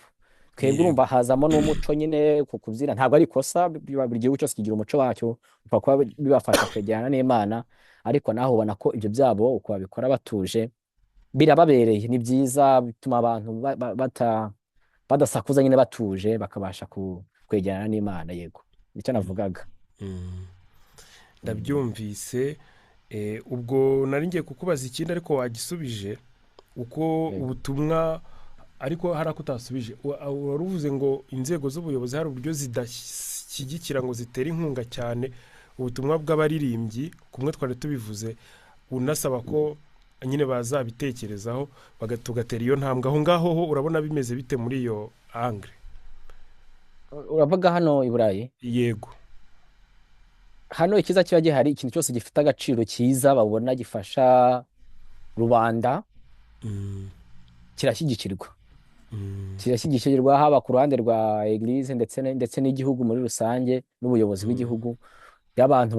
Twebwe urumva hazamo n'umuco nyine ku kubyina. Ntabwo ari ikosa, buri gihugu cyose kigira umuco wacyo, upfa kuba bibafasha kwegerana n'Imana. Ariko naho ubona ko ibyo byabo uko babikora batuje birababereye, ni byiza, bituma abantu badasakuza nyine, batuje bakabasha kwegerana n'Imana. Yego, nicyo navugaga. Ndabyumvise. Ubwo nari ngiye kukubaza ikindi ariko wagisubije uko ubutumwa, ariko hari ako utasubije. Wari uvuze ngo inzego z'ubuyobozi hari uburyo zidashyigikira ngo zitere inkunga cyane ubutumwa bw'abaririmbyi, kumwe twari tubivuze, unasaba ko nyine bazabitekerezaho tugatera iyo ntambwe. Aho ngaho ho urabona bimeze bite muri iyo angle? Uravuga hano i Burayi? Yego. Hano icyiza kiba gihari, ikintu cyose gifite agaciro cyiza babona gifasha. rubanda kirashyigikirwa. Kirashyigikirwa haba ku ruhande rwa eglise ndetse n'igihugu muri rusange n'ubuyobozi bw'igihugu. Iyo abantu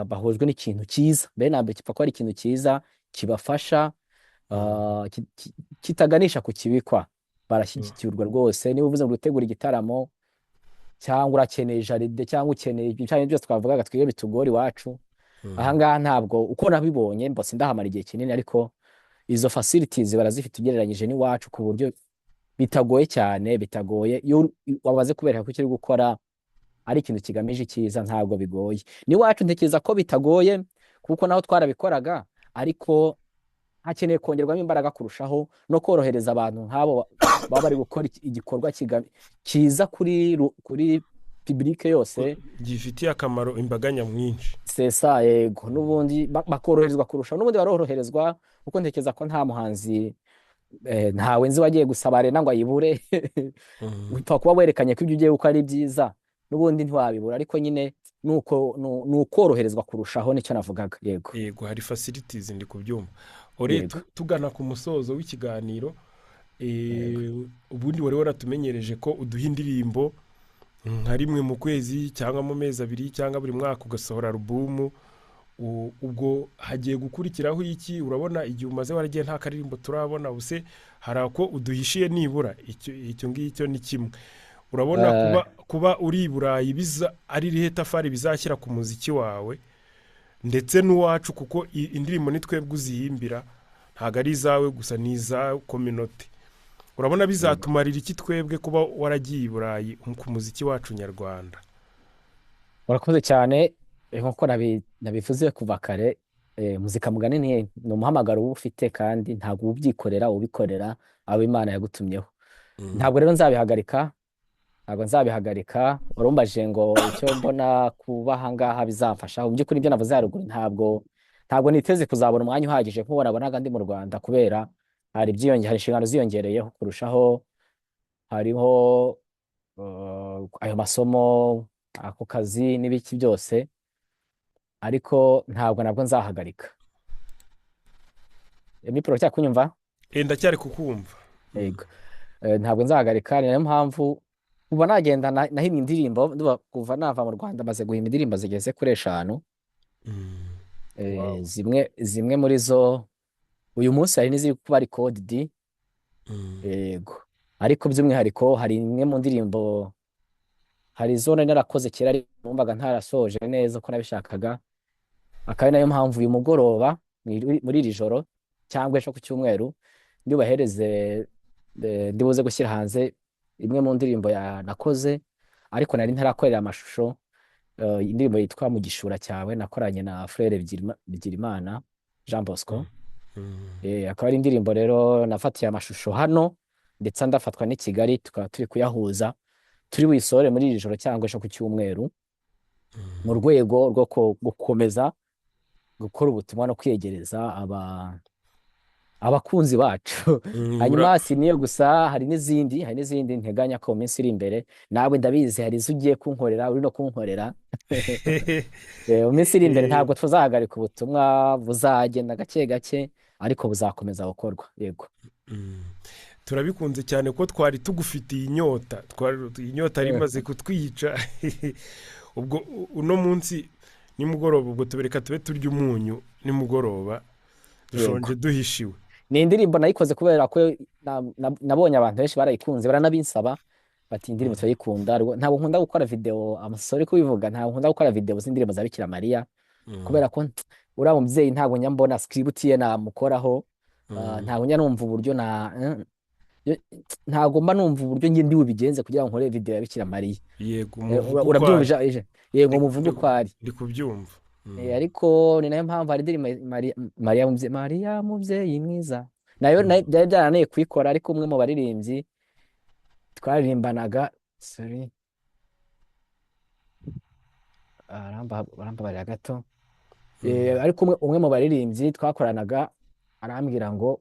bahujwe n'ikintu cyiza, mbere na mbere gipfa kuba ari ikintu cyiza kibafasha, kitaganisha ku kibikwa, barashyigikirwa rwose. Niba uvuze ngo gutegura igitaramo cyangwa urakeneye jaride cyangwa ukeneye ibyo byose twavugaga twebwe bitugora iwacu, aha ngaha ntabwo uko nabibonye mbose ndahamara igihe kinini, ariko izo facilities barazifite ugereranyije n'iwacu ku buryo bitagoye cyane, bitagoye. Iyo wamaze kubereka ko icyo uri gukora ari ikintu kigamije icyiza, ntabwo bigoye. N'iwacu ntekereza ko bitagoye kuko naho twarabikoraga, ariko hakeneye kongerwamo imbaraga kurushaho no korohereza abantu nk'abo baba bari gukora igikorwa cyiza kuri public yose, gifitiye akamaro imbaga nyamwinshi. Sesa, yego. N'ubundi bakoroherezwa kurushaho, n'ubundi baroroherezwa kuko ntekereza ko nta muhanzi ntawe nzi wagiye gusaba arena ngo ayibure. Upfa kuba werekanye ko ibyo ugiye gukora ari byiza, n'ubundi ntiwabibura, ariko nyine ni ukoroherezwa kurushaho, nicyo navugaga. Yego. Yego, hari facilities, ndi kubyumva. Ore, tugana ku musozo w'ikiganiro, ubundi wari waratumenyereje ko uduha indirimbo nka rimwe mu kwezi cyangwa mu mezi abiri cyangwa buri mwaka ugasohora alubumu. Ubwo hagiye gukurikiraho iki? Urabona igihe umaze waragiye nta karirimbo turabona, ubuse hari ako uduhishiye nibura? Icyo ngicyo ni kimwe. Urabona kuba uri i Burayi biza ari irihe tafari bizashyira ku muziki wawe ndetse n'uwacu, kuko indirimbo ni twebwe uzihimbira, ntabwo ari izawe gusa, ni iza communauté. Urabona bizatumarira iki twebwe kuba waragiye i Burayi ku muziki wacu nyarwanda? Urakoze cyane. Nkuko nabivuze kuva kare, muzika mugani ni umuhamagaro uba ufite, kandi ntabwo ubyikorera, ubikorera abo Imana yagutumyeho. Ntabwo rero nzabihagarika, ntabwo nzabihagarika. Warumbaje ngo icyo mbona kuba aha ngaha bizamfasha. Mu by'ukuri ibyo navuze haruguru, ntabwo niteze kuzabona umwanya uhagije nk'uwo nabonaga ndi mu Rwanda, kubera hari inshingano ziyongereyeho kurushaho, hariho ayo masomo, ako kazi n'ibiki byose, ariko ntabwo nabwo nzahagarika. Mipro, kunyumva? Ndacyari kukumva. Yego. Ntabwo nzahagarika. Ni nayo mpamvu kuva nagenda nahimbye indirimbo, ndumva kuva nava mu Rwanda maze guhimba indirimbo zigeze kuri 5. Zimwe muri zo uyu munsi hari n'iziri kuba recorded. Yego, ariko by'umwihariko hari imwe mu ndirimbo, hari izo nari narakoze kera ariko numvaga ntarasoje neza uko nabishakaga, akaba ari nayo mpamvu uyu mugoroba muri iri joro cyangwa ejo ku cyumweru ndibubahereze, ndibuze gushyira hanze imwe mu ndirimbo nakoze ariko nari ntarakorera amashusho, indirimbo yitwa Mu gishura cyawe nakoranye na Frere Bigirimana Jean Bosco. Akaba ari indirimbo rero nafatiye amashusho hano ndetse ndafatwa n'i Kigali, tukaba turi kuyahuza, turi buyisohore muri iri joro cyangwa ejo ku cyumweru, mu rwego rwo gukomeza gukora ubutumwa no kwiyegereza abakunzi bacu. Hanyuma si niyo gusa, hari n'izindi nteganya ko mu minsi iri imbere, nawe ndabizi hari izo ugiye kunkorera, uri no kunkorera. Mu minsi iri imbere ntabwo tuzahagarika ubutumwa, buzagenda gake gake ariko buzakomeza gukorwa. Yego. Turabikunze cyane ko twari tugufitiye inyota, inyota yari imaze kutwica. Ubwo uno munsi nimugoroba, ubwo tubereka tube turya umunyu nimugoroba, dushonje duhishiwe. Ni indirimbo nayikoze kubera ko nabonye abantu benshi barayikunze, baranabinsaba bati indirimbo turayikunda. Ntabwo nkunda gukora video, I'm sorry kubivuga, ntabwo nkunda gukora video z'indirimbo za Bikira Mariya, kubera ko uriya mubyeyi ntabwo njya mbona script ye namukoraho. Ntabwo njya numva uburyo na ntabwo mba numva uburyo njye ndi bubigenze kugira ngo nkore video ya Bikira Mariya. Yego, umuvugo uko Urabyumva ari. Yego, muvuge uko ari. Ndi kubyumva. Ariko ni nayo mpamvu hari indirimbo Mariya mubyeyi, Mariya mubyeyi mwiza, nayo byari byarananiye kuyikora, ariko umwe mu baririmbyi twaririmbanaga, sorry, arambabarira gato. Ariko umwe mu baririmbyi twakoranaga arambwira ngo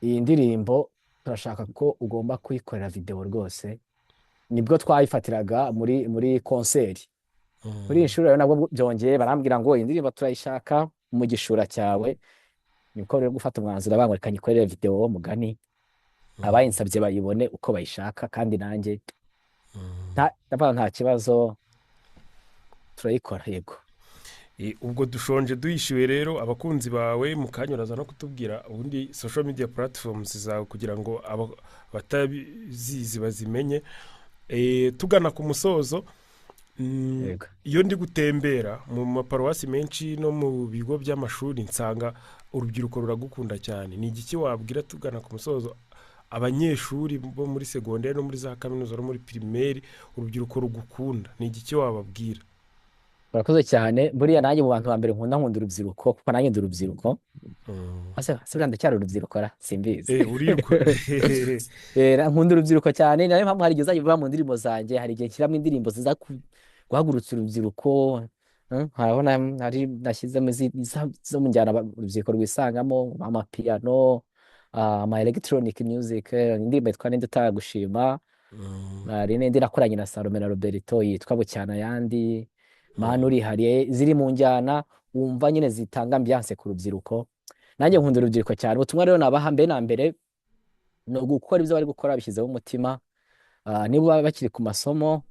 iyi ndirimbo turashaka ko ugomba kuyikorera video rwose. Nibwo twayifatiraga muri concert. Muri iyi nshuro rero nabwo byongeye barambwira ngo iyi ndirimbo turayishaka mu gishura cyawe. Niko rero gufata umwanzuro bangwa reka nyikorere videwo mugani, abayinsabye bayibone uko bayishaka, kandi nanjye ndavuga nta kibazo turayikora. Yego. Ubwo dushonje duhishiwe rero, abakunzi bawe mu kanya uraza no kutubwira ubundi social media platforms zawe kugira ngo abatazizi bazimenye. Tugana ku musozo, Yego. iyo ndi gutembera mu maparuwasi menshi no mu bigo by'amashuri nsanga urubyiruko ruragukunda cyane. Ni igiki wabwira tugana ku musozo abanyeshuri bo muri segonderi no muri za kaminuza no muri pirimeri, urubyiruko rugukunda, ni igiki wababwira? Urakoze cyane. Buriya nanjye mu bantu ba mbere nkunda urubyiruko, kuko nanjye ndi urubyiruko. Ase buriya ndacyari urubyiruko ra? Simbizi. Urirwa. Nkunda urubyiruko cyane, niyo mpamvu hari igihe uzajya uva mu ndirimbo zanjye, hari igihe nshyiramo indirimbo ziza guhagurutsa urubyiruko. Hari aho hari nashyizemo zo mu njyana urubyiruko rwisangamo, amapiyano, ama electronic music, indirimbo yitwa Ninde Utagushima. Hari n'indi nakoranye na Salome na Roberto yitwa Bucyana Ayandi, Mana Urihariye, ziri mu njyana wumva nyine zitanga ambiance ku rubyiruko. Nanjye nkunda urubyiruko cyane. Ubutumwa rero nabaha mbere na mbere ni ugukora ibyo bari gukora bishyizeho umutima. Niba bakiri ku masomo,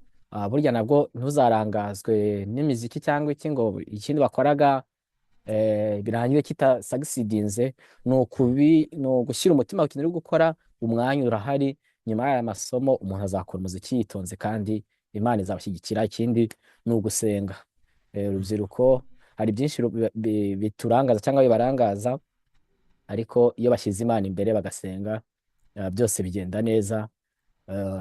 burya nabwo ntuzarangazwe n'imiziki cyangwa iki ngo ikindi bakoraga, birangire kitasagisidinze. Ni ugushyira umutima ku kintu uri gukora, umwanya urahari. Nyuma y'aya masomo umuntu azakora umuziki yitonze kandi Imana izabashyigikira. Ikindi ni ugusenga. Urubyiruko hari byinshi biturangaza cyangwa bibarangaza, ariko iyo bashyize Imana imbere bagasenga, byose bigenda neza.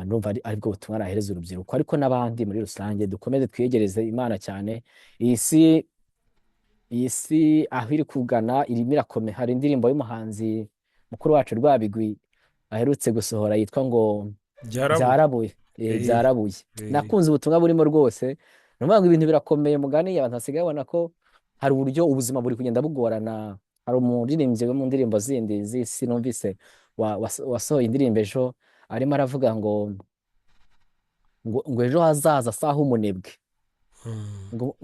Ndumva aribwo butumwa nahereza urubyiruko, ariko n'abandi muri rusange dukomeze twiyegereze Imana cyane. Iyi si aho iri kugana irimo irakomeye. Hari indirimbo y'umuhanzi mukuru wacu Rwabigwi aherutse gusohora yitwa ngo Byarabuye. Byarabuye. Byarabuye. Nakunze ubutumwa burimo rwose. Ni ukuvuga ngo ibintu birakomeye mugani, abantu basigaye babona ko hari uburyo ubuzima buri kugenda bugorana. Hari umuririmbyi wo mu ndirimbo zindi z'isi numvise wasohoye indirimbo ejo, arimo aravuga ngo ejo hazaza saha umunebwe. Ngo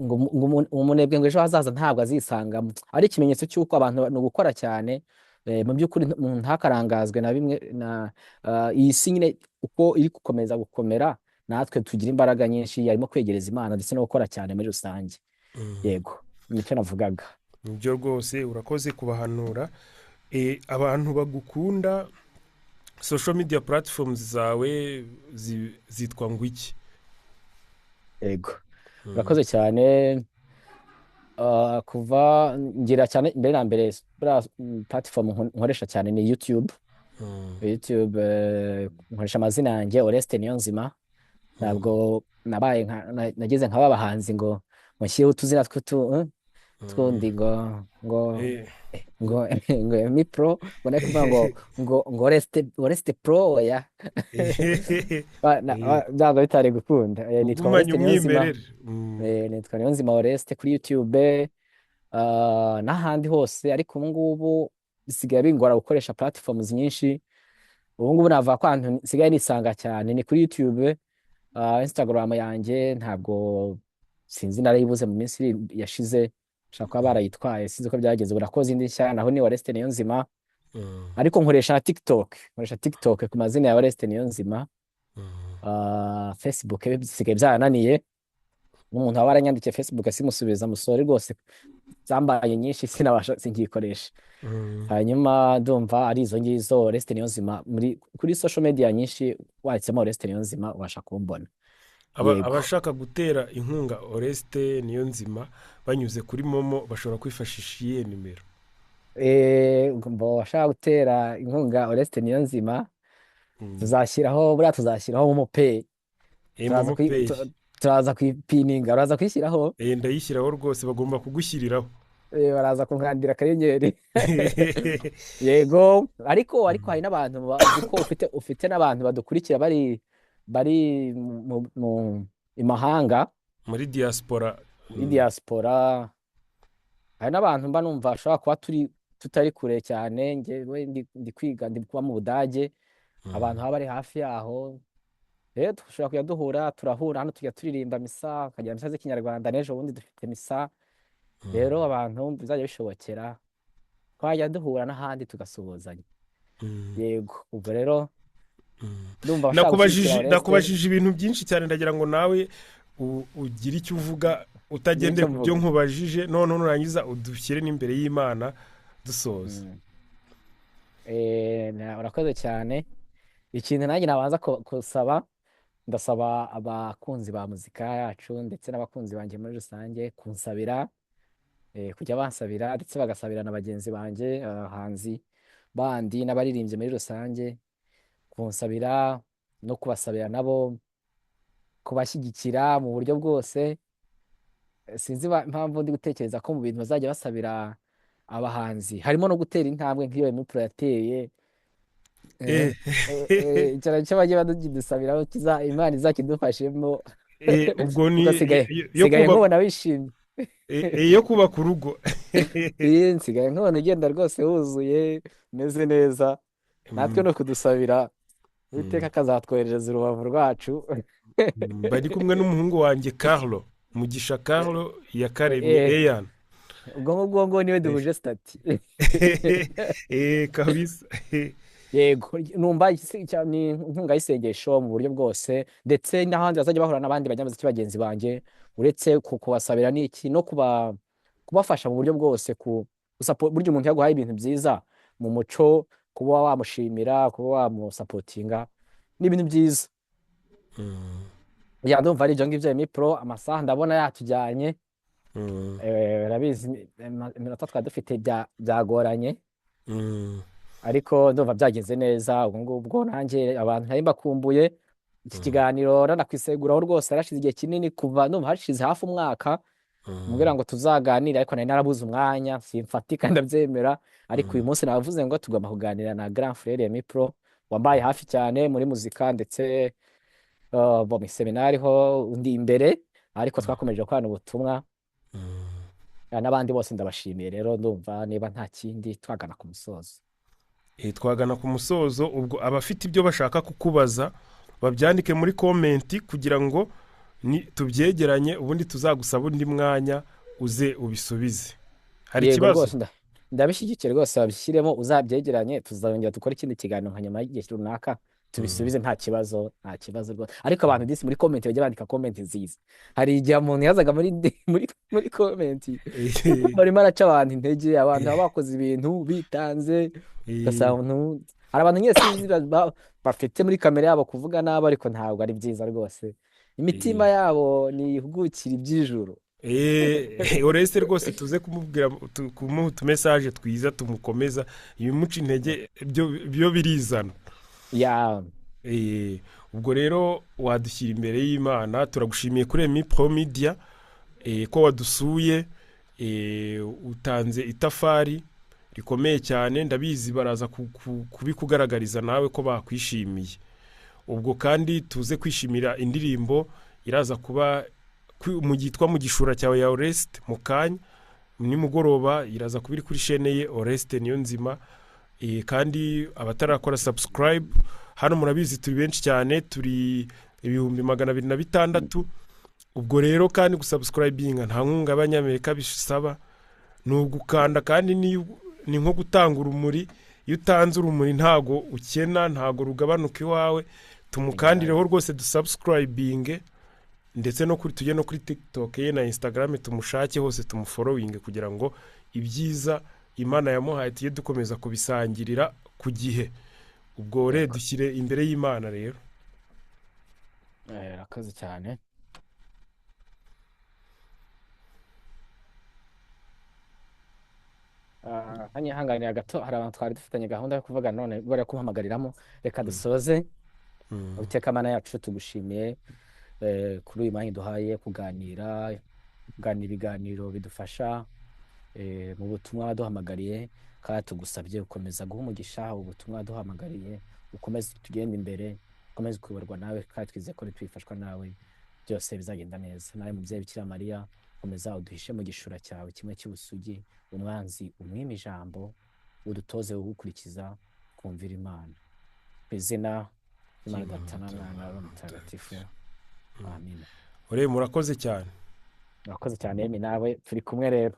umunebwe ngo ejo hazaza ntabwo azisangamo. Ari ikimenyetso cy'uko abantu ni ugukora cyane. Mu by'ukuri ntakarangazwe na bimwe na iyi si nyine uko iri gukomeza gukomera, natwe tugira imbaraga nyinshi yarimo kwegereza Imana ndetse no gukora cyane muri rusange. Yego, nicyo navugaga. Nibyo rwose, urakoze kubahanura. Abantu bagukunda, social media platforms zawe zitwa ngo iki? Yego, urakoze cyane. Kuva ngira cyane mbere na mbere buriya, platform nkoresha cyane ni YouTube. YouTube, nkoresha amazina yanjye Oreste Niyonzima. Ntabwo nabaye nageze nka babahanzi ngo nshyireho utuzina tw'utundi ngo ngo Emi Pro, ngo nari kuvuga ngo Oreste Pro, oya. Ntabwo bitari gukunda. Nitwa Ugumanye Oreste Niyonzima. umwimerere. Nitwa Niyonzima Oreste kuri YouTube, n'ahandi hose, ariko ubu ngubu bisigaye bingora gukoresha platforms nyinshi. Ubu ngubu navuga ko ahantu nsigaye nisanga cyane ni kuri YouTube. Instagram yanjye ntabwo sinzi, narayibuze mu minsi yashize, bashobora kuba barayitwaye, sinzi ko byageze. Ubu nakoze indi nshya, naho ni Oreste Niyonzima. Ariko nkoresha na TikTok, nkoresha TikTok ku mazina ya Oreste Niyonzima. Facebook bisigaye byarananiye, n'umuntu waba waranyandikiye Facebook simusubiza, musore rwose zambaye nyinshi sinabasha, sinkikoresha. Hanyuma ndumva ari izo ngizo, Oreste Niyonzima kuri social media nyinshi, wanditsemo Oreste Niyonzima ubasha kumbona. Yego. Abashaka gutera inkunga Oreste Niyonzima banyuze kuri Momo bashobora kwifashisha iyihe nimero? Ngo bashaka gutera inkunga Oreste Niyonzima, tuzashyiraho, buriya tuzashyiraho Momo Pay. Momo Pay. Turaza kuyipininga, uraza kuyishyiraho? Ndayishyiraho rwose, bagomba kugushyiriraho. Baraza kunkandira akanyenyeri. Yego, ariko hari n'abantu bazi ko ufite n'abantu badukurikira bari mu imahanga, muri diaspora. Muri diaspora. Hari n'abantu mba numva bashobora kuba tutari kure cyane. Njyewe ndi kwiga, ndi kuba mu Budage. Abantu baba bari hafi yaho rero dushobora kujya duhura, turahura hano, tujya turirimba misa, tukagira misa z'ikinyarwanda, n'ejo bundi dufite misa. Rero abantu bizajya bishobokera Twajya duhura n'ahandi tugasuhuzanya. Yego, ubwo rero ndumva abashaka gushyigikira Nakubajije Oreste. Nakubajije ibintu byinshi cyane, ndagira ngo nawe ugire icyo uvuga utagendeye Ugire icyo ku byo mvuga. nkubajije, noneho nurangiza udushyire n'imbere y'Imana dusoza. Urakoze cyane. Ikintu nanjye nabanza gusaba, ndasaba abakunzi ba muzika yacu ndetse n'abakunzi banjye muri rusange kunsabira, kujya bansabira ndetse bagasabira na bagenzi banjye abahanzi bandi n'abaririmbyi muri rusange, kunsabira no kubasabira nabo, kubashyigikira mu buryo bwose. Sinzi impamvu ndi gutekereza ko mu bintu bazajya basabira abahanzi harimo no gutera intambwe nk'iyo Emmy Pro yateye. Icyo cyo bajye badusabiraho Imana izakidufashemo. Ubwo ni Kuko yo sigaye kubaka nkubona wishimye. Yo kubaka urugo. Nsigaye nkubona ugenda rwose wuzuye umeze neza. Natwe no kudusabira Uwiteka akazatwoherereza urubavu rwacu. Bari kumwe n'umuhungu wanjye Carlo Mugisha, Carlo yakaremye Eyan. Ubwo ngubwo ngo niwe duhuje stati. Kabisa. Yego, numva ni inkunga y'isengesho mu buryo bwose, ndetse n'ahandi bazajya bahura n'abandi banyamuziki bagenzi banjye, uretse kubasabira n'iki no kubafasha mu buryo bwose, burya umuntu yaguhaye ibintu byiza mu muco, kuba wamushimira, kuba wamusapotinga ni ibintu byiza. Ya, ndumva ari ibyo ngibyo. Emmy Pro, amasaha ndabona yatujyanye. Urabizi, iminota twari dufite byagoranye. Ariko ndumva byagenze neza. Ubwo ngubwo nanjye abantu nari mbakumbuye. Iki kiganiro nanakwiseguraho rwose, harashize igihe kinini, kuva ndumva hashize hafi umwaka mbwira ngo tuzaganire, ariko nari narabuze umwanya, simfatika ndabyemera. Ariko uyu munsi navuze ngo tugomba kuganira na Grand Frère Emmy Pro, wambaye hafi cyane muri muzika ndetse, bo mu seminari ho undi imbere, ariko twakomeje gukorana ubutumwa. N'abandi bose ndabashimiye. Rero ndumva niba nta kindi twagana ku musozo. Twagana ku musozo. Ubwo abafite ibyo bashaka kukubaza babyandike muri komenti kugira ngo tubyegeranye, ubundi tuzagusaba undi mwanya uze ubisubize. Hari Yego, ikibazo? rwose ndabishyigikiye rwose, babishyiremo, uzabyegeranye, tuzongera dukore ikindi kiganiro nka nyuma y'igihe runaka tubisubize, nta kibazo, nta kibazo rwose. Ariko abantu disi muri comment bajya bandika comment nziza. Hari igihe umuntu yazaga muri comment barimo araca abantu intege, abantu baba bakoze ibintu bitanze, ugasanga hari abantu nyine sinzi bafite muri kamere yabo kuvuga nabi, ariko ntabwo ari byiza rwose. Imitima yabo ni ihugukira iby'ijuru. Oreste rwose tuze kumubwira, kumuha utumessage twiza tumukomeza, ibimuca intege byo birizana. Ubwo rero wadushyira imbere y'Imana. Turagushimiye kuri Emmy Pro Media, ko wadusuye, utanze itafari rikomeye cyane, ndabizi baraza kubikugaragariza nawe ko bakwishimiye. Ubwo kandi tuze kwishimira indirimbo iraza kuba mu gitwa mu gishura cyawe ya Oreste mu kanya nimugoroba, iraza kuba iri kuri chaîne ye Oreste Niyonzima. Kandi abatarakora subscribe hano murabizi turi benshi cyane, turi 206,000. Ubwo rero kandi gusubscribinga nta nkunga y'Abanyamerika bisaba, ni ugukanda, kandi ni nko gutanga urumuri. Iyo utanze urumuri ntago ukena, ntago rugabanuka iwawe. Tumukandireho rwose dusubscribinge, ndetse no kuri, tujye no kuri TikTok ye na Instagram, tumushake hose, tumufollowinge kugira ngo ibyiza Imana yamuhaye tujye dukomeza kubisangirira ku gihe. Ubwo rero dushyire imbere y'Imana rero. Urakoze cyane. Hanyihanganira gato, hari abantu twari dufitanye gahunda yo kuvuga none bari kumpamagariramo, reka dusoze. Uwiteka Mana yacu, tugushimiye, kuri uyu mwanya duhaye kuganira ibiganiro bidufasha, mu butumwa waduhamagariye, kandi tugusabye gukomeza guha umugisha ubutumwa waduhamagariye, ukomeze tugende imbere, ukomeze kuyoborwa nawe, kandi twizeye ko nitwifashwa nawe byose bizagenda neza. Nawe mubyeyi Bikira Mariya, komeza uduhishe mu gishura cyawe kimwe cy'ubusugi, umwanzi umwime ijambo, udutoze kugukurikiza, kumvira Imana. Ku izina ry'Imana Data na Mwana na Roho Mutagatifu. Amen. Ure, murakoze cyane. Murakoze cyane, Emi, nawe turi kumwe rero.